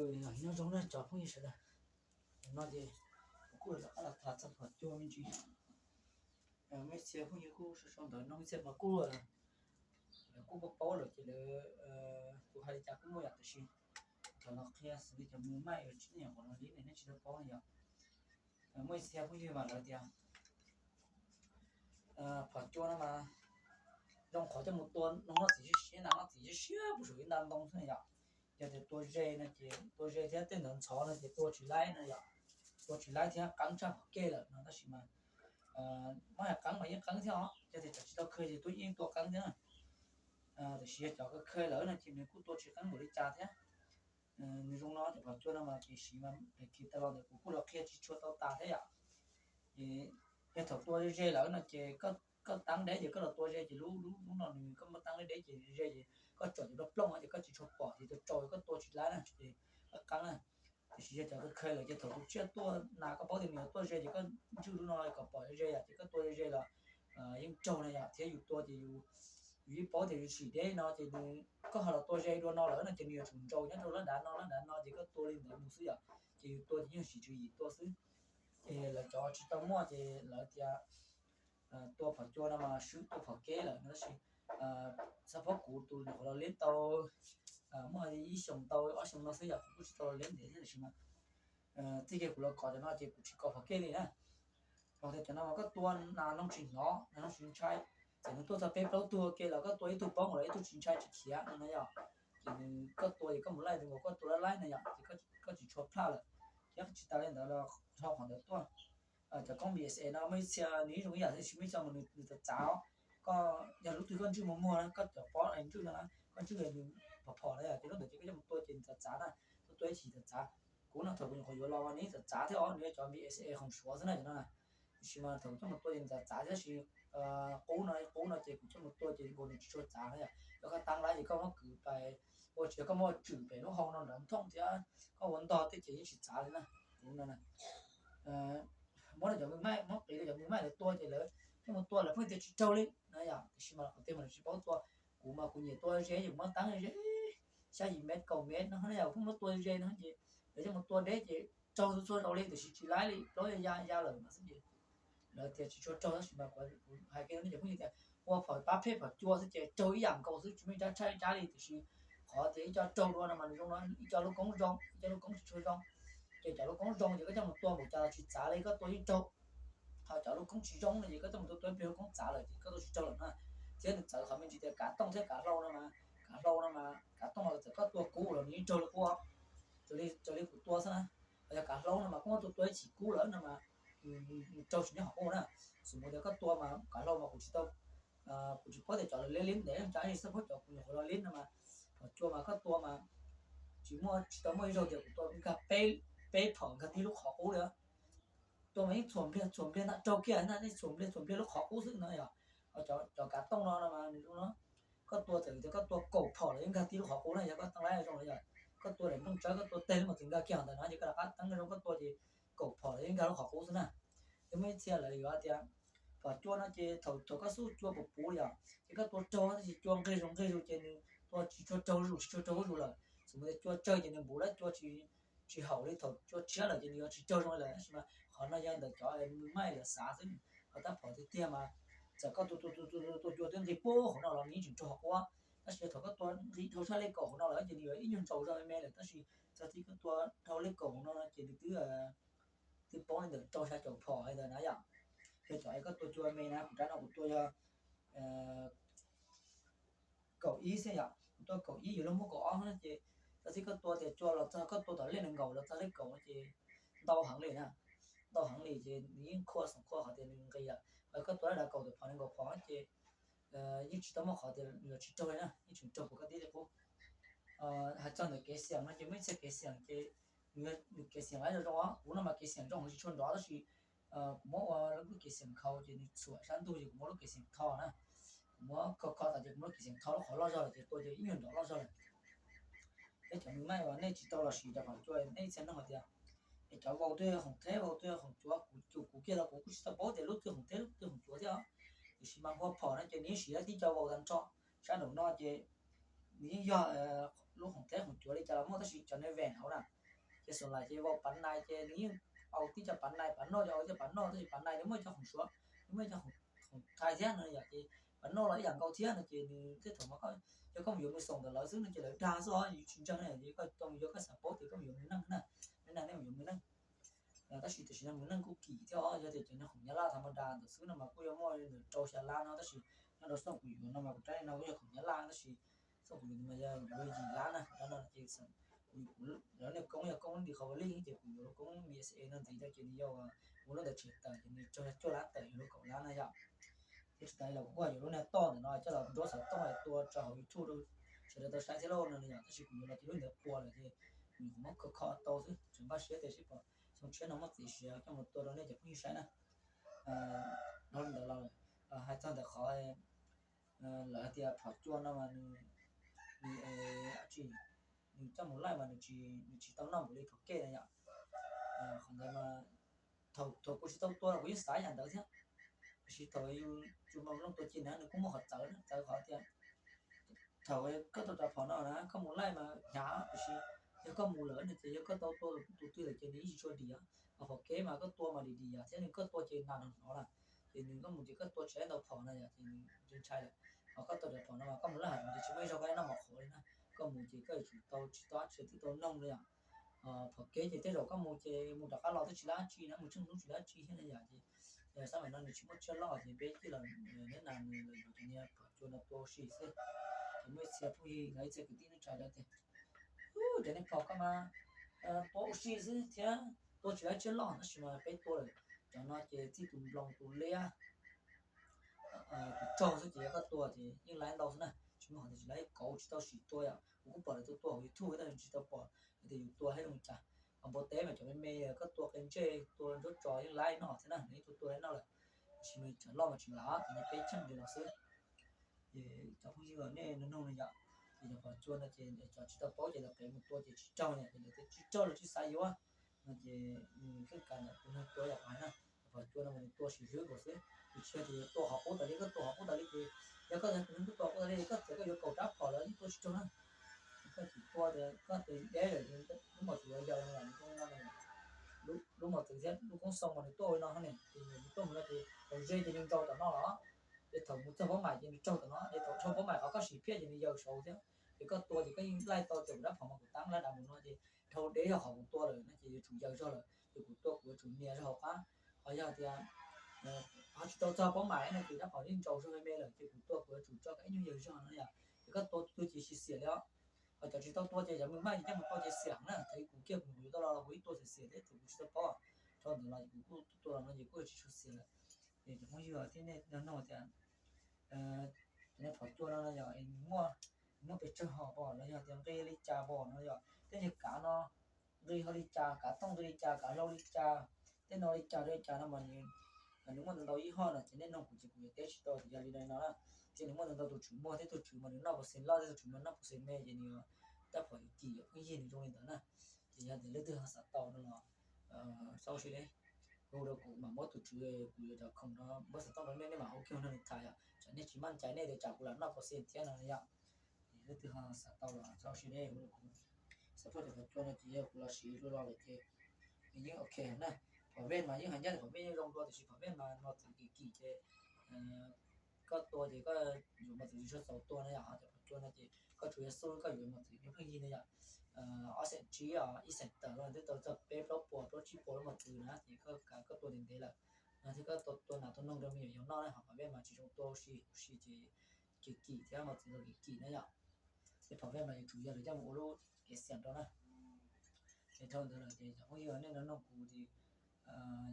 Nyob zoo na cov phooj ywg sawv daws, no ces kuv kuj los tham txog phom cua me ntsis. Muaj ib txhia phooj ywg kuj sau sau ntawv no, ib txhia mas kuj lawv kuj paub paub lawm ces lawv tus hais li cas kuj muaj yom, tiam sis thaum no qhia xws li cov me maij tsis nyam qhov no li ne nej tsis tau paub yom. Muaj ib txhia phooj ywg mas lawv tias phom cua no mas zoo qhov coj mus tua no noj txiv siab siab, noj txiv siab siab puag saum ib nta ntoo xwb yom. Yog tias tua ze no ces tua ze thiab tej ntawd ntxhov no ces tua tsis laib no yom. Tua tsis laib thiab qeeb tshaj phom kej lawm no tab sis mas muab hais qeeb mas yeej qeeb thiab os, yog tias tsis tau khaws ces twb yeej tua qeeb thiab na. Tiam sis yog cov khaws lawm no ces nws kuj tua tsis qeeb npaum li cas thiab. Nws zoo no cov phom cua no mas tiam sis mas khi tas los ntawd kuv kuj los qhia tsis tshua tau tas thiab yom. Ces yog thaum tua ze lawm no ces koj teeb deb ces koj los tua ze ces lub lub lub no nws koj muab teeb deb deb ces ze ces koj tsom ces plooj plooj ces koj tsis tshua pom ces tua tsau koj tua tsis laib na ces koj qeeb na. Tiam sis yog cov khaws lawm ces thaum tus tsiaj tuaj na koj paub tias nws yuav tuaj ze ces koj ntswj lub no kom pom ze yom, ces koj tua ze los yeej raug na yom, thiab yus tua ces yus yus yeej paub tias yus tsis deb no ces nws koj ho los tua ze dua no lawm no ces nws yuav tsum nraus nyob rau lab dav no lab dav no ces koj tua li ntawd mus xwb yom, ces yus tua ces yeej siv tswv yim tua xwb. Ces lawv cov tsis tau muaj ces lawv tias tua phom cua no mas swb tua phom keb lawm no tab sis xab phob kuv tus nyuam qhuav los liab tau muaj ib xyoos tau ob xyoos no xwb yom, kuv kuj tsis tau los liab ntev thiab tiam sis mas txij kiag kuv los kov cov no ces kuv tsis kov phom keb li na. Los tias cov no mas koj tua nas noog tsis hnov, nas noog tsis ntshai, txawm nws tuaj txog peb plaub tug ua ke los koj tua ib tug poob los ib tug tsis ntshai tsis khiav no na yom. Ces nws koj tua ces koj mus laij tus nkaus koj tua laib laib na yom, ces koj tsis tshua plaj lawm. Thiab tsis tas li ntawd los dhau qhov ntawd tuaj, cov koob B S A no muaj ib txhia nws ib zoo ib yam tiam sis muaj ib txhia mas nws txav txav os. Koj yog lub twg koj ntswj muag muag na, koj cov pob ntswj no na, koj ntswj nws phom phom na yom, ces lub ntawd ces koj coj mus tua ces nws txav txav na, koj tua ib chim txav txav. Kuv no thaum kuv nyuam qhuav yuav los mas nws txav txav thiab os, nws yog cov B S A khoom suav xwb na cov no na. Tiam sis mas thaum kuv coj mus tua ces nws txav txav thiab sis qub no qub no ces kuv coj mus tua ces nkaus nws tsis tshua txav na yom. Yog koj teeb lawm ces koj muab kwv pais ua tsis yog koj muab tswm pem lub hau no nrov nthoo thiab koj ua ntog tej ces yeej tsis txav li na. Kuv no na muab cov me maij, muab qiv rau cov me maij lawv tua ces lawv coj mus tua lawv pheej tias tsis raug li na yom. Tiam sis mas qhov tiag mas lawv tsis paub tua. Kuv mas kuv nyiam tua ze ces kuv muab teeb ze xya yim mev kaum mev no na yom, kuv pheej muab tua ze no ces lawv coj mus tua deb ces raug txhua zaus li tiam sis tsis laib li, plaub ya ya lawm no xwb ces lawv tias tsis tshua raug tab sis mas kuv hais kiag nej cov phooj ywg tias ua phom pab phem phom cua xwb ces raug ib yam nkaus xwb tsis muaj ib rab tshaj ib rab li tiam sis qhov tias ib co raug dua no mas nws zoo no ib co lub koob zoo ib co lub koob tsis tshua zoo. Ces cov lub koob zoo ces koj coj mus tua npaum cas los tsis txav li koj tua yeej raug. Ho cov lub koob tsis zoo no ces koj coj mus tua tua ib pliag lub koob txav lawm ces koj tua tsis raug lawm na. Thiab nws txawv qhov me ntsis tias kav tooj thiab kav hlau no mas, kav hlau no mas kav tooj no txawm koj tua kuv los nws yeej raug li qub. Raws li kuv tua xwb na. Ho yog kav hlau no mas koj muab tua tua ib chim kub lawm no mas nws raug tsis nyob qhov qub na. Xws mus tias koj tua mas kav hlau mas kuv tsis tau, kuv tsis paub tias cov lawv liab liab ntev cas ib xab phob cov kuv nyuam qhuav los liab no mas phom cua mas koj tua mas tsis muaj tsis tau muaj ib zaug tias kuv tua nkag peb phom nkag tib lub qhov qub li. Tua mas yeej txhuam npliag txhuam npliag ntag raug kiag na, yeej txhuam npliag txhuam npliag lub qhov qub xwb no yom. Ho cov kav tooj no no mas nws zoo no, koj tua txawm tias koj tua kaum phom los yeej nkag tib lub qhov qub na yog koj teeb lab zoo na yom. Koj tua daim nplooj tsawb koj tua teg los txawm nkag kiag ntawm no ces koj rov qab teeb zoo koj tua ces kaum phom los yeej nkag lub qhov qub xwb na. Ces muaj ib txhia lawv yuav tias phom cua no ces thaum thaum koj xub cua puv puv li yom ces koj tua raug tab sis cua nqig zus nqig zus ces nws tua tsis tshua raug zus tsis tshua raug zus lawm. Xws mus tias cua tsawg ces nws npuv lawm cua tsis tsis haum li thaum cua tshiab lawm ces nws yuav tsis raug zoo li lawm tab sis mas qhov no yog ntawm cov me maij lawv xav xwb. Ho tab phom tiag tiag mas txawm koj tua tua tua tua tua cua twb nqis puag hauv no los nws yeej tseem raug qhov qub, tab sis thaum koj tua nqis dhau tshaj lej kaum hauv no lawm ces nws yuav ib nyuag ntsaus zog me me lawm tab sis txog txij koj tua dhau lej kaum hauv no ces nws twb twb poob li ntawm rau xya caum phom li ntawd na yom. Yog cov koj tua cua me na, kuv rab no kuv tua yog kaum ib xwb yom, kuv tua kaum ib, yus los muab kaum ob na ces txog txij koj tua tias cua los txog koj tua tom lej nees nkaum los txog lej kaum no ces ntau heev li na. Ntau heev li ces nws yeej khua xoom khua qhov tias nws nqis lawm. Ho koj tua laj dav kaum tawm phom nees nkaum phom ces yeej tsis tau muaj qhov tias nws yuav tsis raug li na, yeej tseem raug puas koj tib li qub. Hais txog ntawm kev xiam no ces muaj ib txhia kev xiam ces nws kev xiam lawv zoo zoo, kuv no mas kev xiam zoo tsis tshua nrov tab sis kuv muab ua lub kev xiam khau ces nws txhuam sab ntug ces kuv muab lub kev xiam tho na. Kuv muab kho kho tas ces kuv muab lub kev xiam tho lub qhov loj zog lawm ces tua ces ib nyuag nrov loj zog lawm. Peb cov me maij uas nej tsis tau los sim cov khoom cua nej txhia nug hais tias es cov vau twb yog khoom theb, vau twb yog khoom cuav, kuv kiag los kuv kuj tsis tau paub tias lub twg khoom theb lub twg khoom cuav thiab. Tiam sis mas hua phom no ces nws yeej siv tib co vau tag nrho. Sab nraum no ces nws yeej yog lub khoom teb khoom cuav li cas los muaj, tab sis cov neeg ven hauv na, ces xoom lais ces vau pav nais ces nws yeej au tib cov pav nais, pav noj ces au tib cov pav noj, tab sis pav nais nws muaj cov khoom suav, nws muaj cov khoom thai thiab no yom, ces pav noj los ib yam nkaus thiab no ces nws tej thaum mas yog koj mus yuav mus xoom ntawm lawv xwb no ces lawv dag xwb os, yus tsis ntseeg na, ces koj tau mus yuav koj xav paub tias koj mus yuav mus neej na, nej na nej mus yuav mus neej. Tab sis tam sim no mus neej kuj kim thiab os, yog tias cov khoom nyab laj thaum mas das ntawm xwb no mas kuj yuav muaj ntawm rau xya lab no, tab sis nyob rau xoj kuv yuav no mas kuv rab no kuj yog khoom nyab laj tab sis xoj kuv yuav mas yog yuav yim lab na, rab no ces kuv, lawv niag koob yog koob nti qhov ua lij ces kuv yuav lub koob B S A no ntxiv rau ces nws yog ua lub ntawd tshem tawm ces nws rau cuaj lab tawm yuav lub kaum lab na yom. Thiab tsis tas li los kuv kuj yuav lub niag toj ntawm no coj los nruab xov tooj tua rau hauv YouTube rau sawv daws tau saib thiab lauj no yom, tab sis kuv yuav los ces lub ntawd puas lawm ces kuv nyuam qhuav muab kho kho tau xwb, tseem npaj siab tias sib pom xyoo tshiab no muab txiav siav coj mus tua rau nej cov phooj ywg saib na. Dhau li ntawd los hais txog ntawm qhov lawv hais tias phom cua no mas nws, nws, nws coj mus laij mas nws tsis, nws tsis tau noj npaum li phom kej na yom. Qhov ntawd mas thaum, thaum kuv tsis tau tua los kuv yeej xav yam ntawd thiab, tiam sis thaum yus tsuas mloog tua ci na nws kuj muaj qhov txawv na, txawv qhov tias thaum koj tua rau phom no na koj mus laij mas hnyav, tiam sis yog koj mus lawm no ces yog koj tau tua tus twg lawm ces nws yeej tsis tshua dim. Ho phom kev mas koj tua mas dim dim yom, thiab nws koj tua ces nas hnov hnov na, ces nws koj mus ces koj tua tsis tau phom na yom, ces nws ntshai ntshai lawm. Ho koj tua rau phom no mas koj mus laij hav zoov ces tsis muaj ib zaug koj noj mov qhuav li na, koj mus ces koj yuav tsum tau tsis tau dab tsi twb tau noog li yom. Phom kev ces tej zaum koj mus ces mus rov qab los twb tsis lab tsi na, mus tsheej hnub tsis lab tsi thiab na yom, ces xab maim no nws tsis muaj tsiaj loj ces peb cia los neb na nws los yuav cov niag phom cua no tua ua si xwb. Ces muaj ib txhia phooj ywg los ib txhia kwv tij neej tsa lawv tias, cov niag phom ko mas tua ua si xwb thiab tua tsis lab tsiaj loj, tab sis mas peb tua lawm cov no ces txij tus nploos tus liab tus tsaug xwb ces yog koj tua ces yeej laib ntau xwb na, tsis muaj qhov tias tsis laib, kauv tsis tau sim tua yom. Kuv kuj pom lawv tua tua hauv YouTube tab sis tsis tau pom hais tias yus tua thiab zoo li cas. Ho npua teb mas cov me me koj tua qe ntsej tua ntsuab tso yeej laib noj thiab na, nws yeej tua tua laib noj lawm. Tab sis mas cov loj mas tsis laib, cov no peb cheej li los xwb. Ces cov phooj ywg nej nug nug no yom, ces cov phom cua no ces cov tsis tau paub ces lawv qev mus tua ces tsis raug na, ces lawv tias tsis raug los tsis xav yuav no ces nws kheej kav ntawm tus neeg tua yam hais na. Cov phom cua no mas nws tua sim hlwb nkaus xwb, nws tsis yog tias yuav tua qhov qub tas li, koj tua qhov qub tas li ces yog koj tus neeg tua qhov qub tas li ces koj txawm koj yuav kaum rab phom lawm yeej tua tsis raug na. Koj tsis tua tias koj tes deb lawm ces lub mos txwv yuav yaws no los nws koob no, lub mos txwv thiab lub koob xoo mas nws tuaj ua li no ne, ces nws tuaj mus no ces thaum ze ces nws ntsau tom no los, ces thaum mus txog paub maim ces nws tsaug tom no, ces thaum tsaug paub maim qhov koj sim phiaj ces nws yaws saud thiab. Ces koj tua ces koj yeej laij tau cov rab phom mas kuv tab lab dav mus no ces dhau deb yog qhov kuv tua lawm no ces yuav tsum yaws zog lawm, ces kuv tua kuv yuav tsum nias zog hauv qab. Ho yog tias ho tsis tau txog paub maim no ces rab phom yeej ntsau zog me me lawm ces kuv tua kuv yuav tsum tso kom ib nyuag yaws zog no yom. Ces koj tua tus twg ces tsis xiam li os. Ho cov tsis tau tua ces cov me me ces coj mus tua ces xiam na, thaum kuv kiag kuv yuav tau los kuv yeej tua xiam xiam thiab thaum kuv tsis tau paub. Dhau ntawd los kuv kuj tua los no ces kuj tsis tshua xiam lawm. Ces cov phooj ywg thiab nej nug tias cov niag phom cua no no yog nws muaj, nws muaj pes tsawg hom pom los yog tias nqi li cas pom no yom, tej niag kav no nqi ho li cas, kav tooj nqi li cas, kav hlau li cas, tej no li cas li cas no mas nws muaj ntau ntau ib hom no ces nej nug kuv ces kuv yuav teb tsis tau tias yog li no no na. Ces nws muaj ntau ntau tus tswv muag, tej tus tswv mas nws noj pov xees loj, tej tus tswv mas noj pov xees me ces nws yuav rab phom yuav kim yam pheej yig nws zoo li ntawd na. Ces yog tias leej twg ho xav tau no los xav ua si li, hu rau kuv mam muab tus tswv kuv yuav cov khoom no muab xav tau rau nej, nej mam hu kiag nrog nws tham yom, tsam nej tsis maj cai nej tias tsam kuv lam noj pov xees thiab no yom. Leej twg ho xav tau los xav ua si li, hu rau kuv. Xav pom cov phom cua no ces yog kuv los siv dua los lawm ces nws yeej ok na. Phom vej mas yeej hais ncaj tias phom vej yeej zoo dua tiam sis phom vej mas mos txwv kim kim ces koj tua ces koj yuav mos txwv tsis tshua txaus tua na yom. Ho cov phom cua no ces koj tsuas yog xub koj yuav mos txwv pheej yig na yom. Ob xees tsib os, ib xees tawm los twb tau txog peb plaub puas plaub tsib puas lub mos txwv na ces koj kav koj tua ntev ntev lawm no thiab koj tua nas tua noog rau me nyuam yaus noj na. Ho phom vej mas tsis zoo tua ua si, ua si ces kim kim thiab mos txwv los kim kim na yom. Ces phom vej mas yuav tsum yog lawv coj mus ua lub kev xiam rau na. Ces dhau ntawd lawm ces cov phooj ywg nej nug nug kuv ces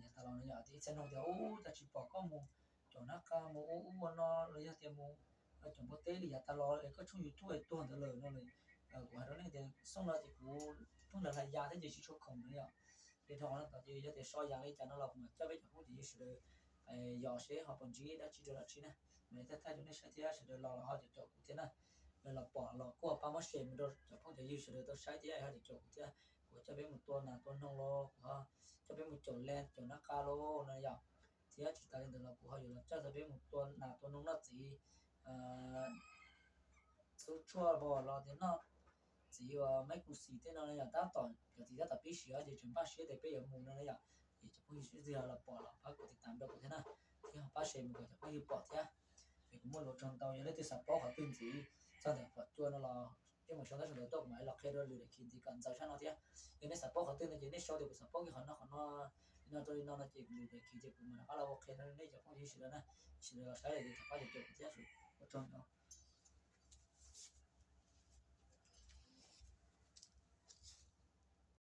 yav tas los no yom, ib txhia nug tias ub cas tsis pom koj mus caum nab qa mus ua ub ua no los yog tias mus caum npua teb li yav tas los es koj tshooj YouTube es tuag ntawd lawm no. Kuv hais rau nej tias xyoo no ces kuv pheej hlais hlais yas thiab ces tsis tshua khoom na yom. Ces dhau qhov no ces yog tias so yas li cas no los kuv mam coj peb cov phooj cov ywg sawv daws yos seb ho puas ntsib dab tsi rau dab tsi na. Mam li thaij thaij rau nej saib thiab sawv daws los los ho caum caum kuv thiab na. Los pom los kuj pab muab share mus rau cov phooj cov ywg sawv daws tau saib thiab ho caum caum kuv thiab. Kuv coj peb mus tua nas tua noog los kuv ho coj peb mus caum len caum nab qa los no yom. Thiab tsis tas li ntawd los kuv ho yuav los coj peb mus tua nas tua noog noj txiv, xub tshuaj pom los tias noj txiv uas Maiv Kus Xis tej no na yom, tab tom cov txiv tab tom pib siav ces tseem npaj siab tias peb yuav mus no na yom. Ces cov phooj ywg sawv daws los pom los pab kuv tiv tam rau kuv thiab na, thiab ho pab share mus kom cov phooj ywg pom thiab. Ces kuv muaj lus ua tsaug ntau, yog leej twg xav paub qhov twg ntxiv txog ntawm phom cua no los peb mus sau ntawv sau ntawv tuaj, kuv mam li los qhia rau lwm daim khiv ntxiv kom ntxaws tshaj no thiab. Yog nej xav paub qhov twg no ces nej sau tias kuv xav paub kiag qhov no qhov no li no rau li no no ces lwm daim khiv ces kuv mam rov qab los ua qhia rau nej cov phooj ywg sawv daws na, sawv daws los saib lawm ces rov qab caum kuv thiab, ua tsaug ntau.